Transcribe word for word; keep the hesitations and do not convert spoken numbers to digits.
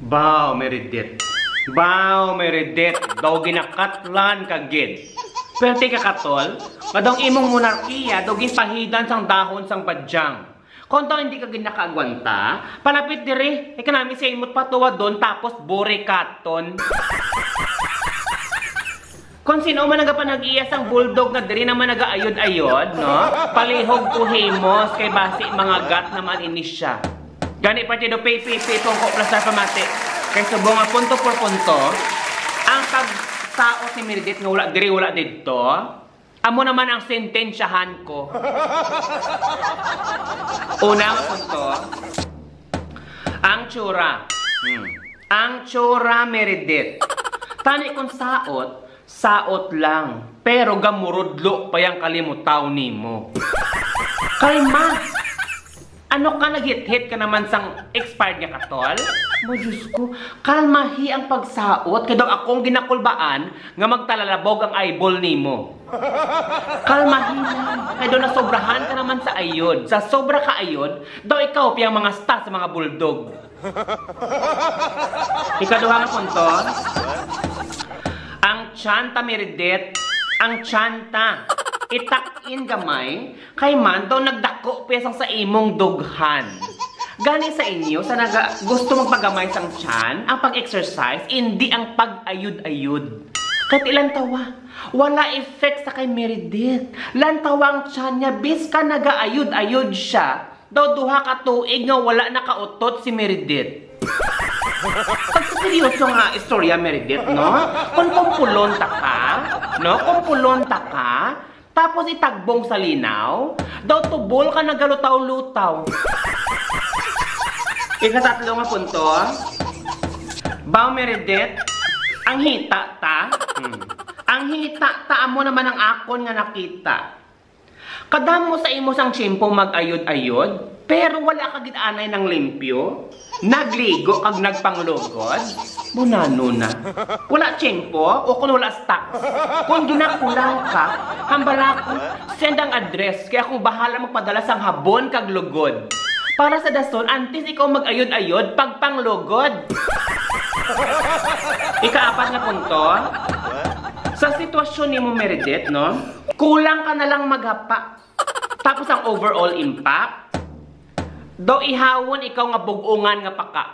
Baw, Meredith. Baw, Meredith. Daw ginakatlan ka gid. Perti ka, Katol, nga daw ang imong monarkiya daw ginpahidan sang dahon sang badyang. Kung daw hindi ka gid nakaagwanta, palapit diri, kay kanami sa imot patuwadon tapos burikaton. Kung sino man nagapanag-iya sang bulldog nga diri naman nagaayod-ayod, no? Palihog ko himos kay basi mangagat naman ini siya. Gani, Partido P P P, Pongko Plastar Pamati. Kay subong nga punto por punto, ang pagsaot ni Meredith nga wala diri, wala didto, amo naman ang sentensyahan ko. Una nga punto, ang tsura. Hmm. Ang tsura, Meredith. Tani kung saot, saot lang. Pero gamurudlo pa yang kalimutaw nimo. Kalma! Ano ka, naghithit ka naman sang expired nga katol? Mo, Diyos ko, kalmahi ang pagsaot. Kay daw akong ginakulbaan nga magtalalabog ang eyeball nimo. Kalmahi lang. Kay daw nasobrahan ka naman sa ayod. Sa sobra ka ayod, daw ikaw piyang mga sta sa mga bulldog. Ikaduha nga punto, ang tiyan ta, Meredith, ang tiyan ta. Itak-in gamay, kay man daw nagdako pa sang sa imong dughan. Gani sa inyo, sa naga, gusto magpagamay sang tiyan, ang pag-exercise, indi ang pag-ayod-ayod. Kay ti lantawa, wala effect sa kay Meredith. Lantawa ang tiyan niya, bis ka nagaayod-ayod siya, daw duha ka tuig nga wala nakautot si Meredith. Pagseryoso nga istorya, Meredith, no? Kung kumpulon ta ka, no? Kumpulon ta ka, tapos itagbong sa linaw, daw tubol ka nagalutaw-lutaw. Ikasatlo nga punto, Baw, Meredith, ang hita ta, hmm, ang hita ta amo naman ang akon nga nakita. Kadamo sa imo sang tiyempo mag-ayod-ayod, pero wala ka gid anay nang limpyo, nagligo kag nagpanglugod? Bunano na. Wala tiyempo o kon wala stocks? Kon ginakulang ka, hambala ko, send ang address, kay akong bahala magpadala sang habon kag lugod. Para sa dason, antes ikaw mag-ayod-ayod, pagpanglugod. Ikaapat nga punto, sa sitwasyon nimo, Meredith, no? Kulang ka na lang maghapa. Tapos ang overall impact, daw ihawon ikaw nga bug-ungan nga paka.